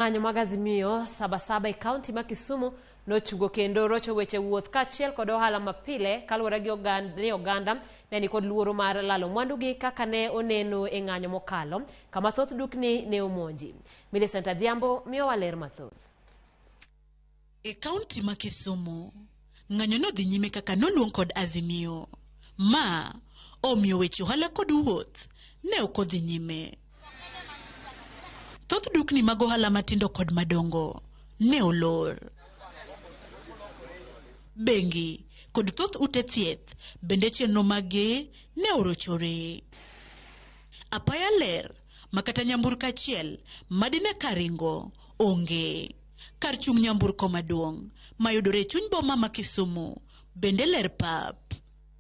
Ng'anyo mag Azimio Sabasaba e kaunti ma Kisumu nochungo kendo rocho weche wuoth kaachiel kod ohala mapile kaluwore gi oganda, ni oganda ne nikod luoro mar lalo mwandugi kaka ne oneno e ng'anyo mokalo kama thoth dukni ne omonji. Millicent Adhiambo miyowa ler mathoth. E kaunti ma Kisumu, ng'anyo nodhi nyime kaka noluong kod Azimio. Ma omiyo weche ohala kod wuoth ne ok odhi nyime. Thoth dukni mag ohala matindo kod madongo ne olor. Bengi kod thoth ute thieth bende chenro maggi ne orochore. Apaya ler ma kata nyamburko achiel madine karingo onge. Kar chung' nyamburko maduong' mayudore e chuny boma ma Kisumu bende ler pap.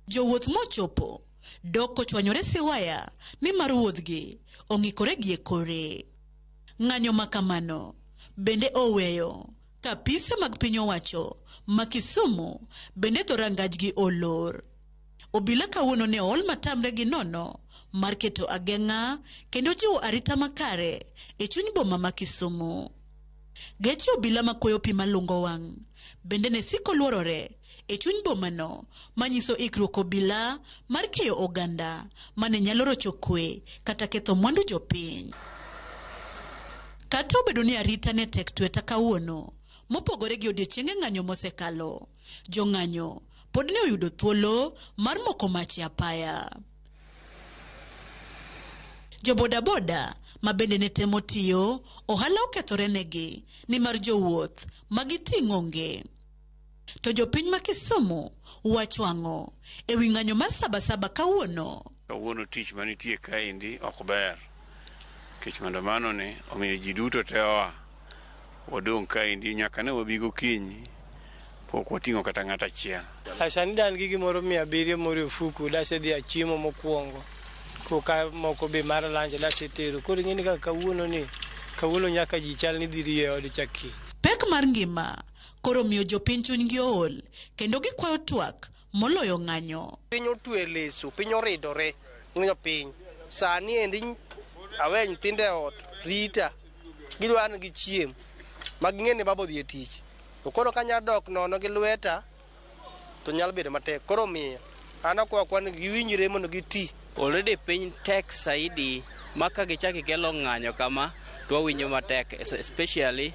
Jowuoth mochopo dok kochwanyore siwaya nimar wuodhgi ong'ikore gi e kore. Ng'anyo ma kamano bende oweyo ka apise mag piny owacho ma Kisumu bende dhorangajgi olor. Obila kawuono ne ool matamre gi nono mar keto ageng'a kendo jiwo arita makare e chuny boma ma Kisumu. Geche obila makwoyo pi malungo wang' bende ne siko luorore e chuny bomano manyiso ikruok obila mar keyo oganda mane nyalo rocho kwe kata ketho mwandu jopiny. Kata obedo ni arita ne tek tweta kawuono, mopogore gi odiechienge ng'anyo mosekalo, jong'anyo pod ne oyudo thuolo mar moko mach e apaya. Jo bodaboda ma bende ne temo tiyo ohala okethore negi nimar jowuoth ma giting' onge. To jopiny ma Kisumu wacho ang'o e wi ng'anyo mar Sabasaba kawuono? Kawuono tich manitie kaendi ok ber nikech maandamano ni omiyo ji duto te oa wadong' kaendi nyaka ne wabi gokinyi pok wating'o kata ng'ato achiel. Sani da an gi gimoro 700 moro e ofuku dasedhi achiemo mokwongo koka moko be mar lunch dasetero. Koro ing'e ni kaka kawuono ni kawuono nyaka ji chal ni dhi riyo e od cha kech. Pek mar ngima koro miyo jopiny chunygi ool kendo gikwayo twak moloyo ng'anyo. Piny otwe leso, piny oridore, ng'inyo piny. Sani endi awe nyithindo e ot rita, gidwa ni gichiem ma ging'e ni baba odhi e tich. To koro kanya dok nono gi lweta to nyalo bedo matek. Koro omiyo an akwayo akwa ni giwinjre mondo giti. Already piny tek saidi ma ka gichak gikelo ng'anyo kama to wawinjo matek especially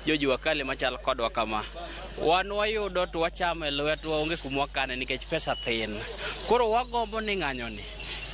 jo jua kali machal kodwa kama. Wan wayudo to wachamo e lwetwa onge kuma wakane nikech pesa thin. Koro wagombo ni ng'anyo ni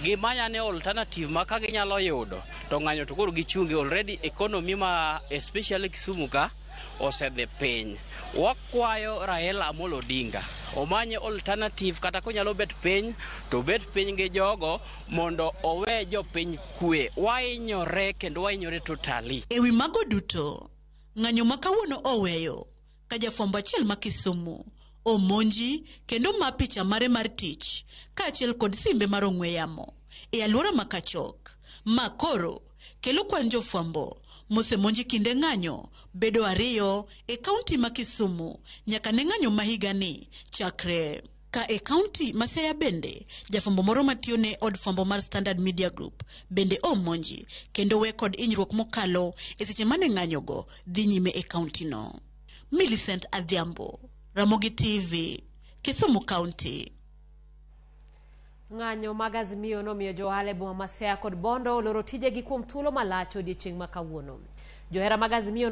gimanya ne alternative ma ka ginyalo yudo to ng'anyo to koro gichungi already economy ma especially Kisumu ka osedhi piny. Wakwayo Raila Amolo Odinga omany alternative kata konyalo bet piny to obet piny gi jogo mondo owe jopiny kwe. Wahinyore kendo wahinyore totally. E wi mago duto, ng'anyo ma kawuono oweyo ka jafwambo achiel ma Kisumu omonji kendo ma picha mare mar tich kaachiel kod simbe mar ong'we yamo e alwora ma Kachok ma koro kelo kwan jofwambo mosemonji kinde ng'anyo bedo ariyo e kaunti ma Kisumu nyaka ne ng'anyo ma higani chakre. Ka e kaunti ma Siaya bende, jafwambo moro matiyo ne od fwambo mar Standard Media Group bende omonji kendo we kod hinyruok mokalo e seche mane ng'anyogo dhi nyime e kaunti no. Millicent Adhiambo, Ramogi TV, Kisumu County. Ng'anyo mag Azimio nomiyo jo ohala e boma ma Siaya kod Bondo oloro tijegi kuom thuolo malach odiechieng' ma kawuono. Johera mag Azimio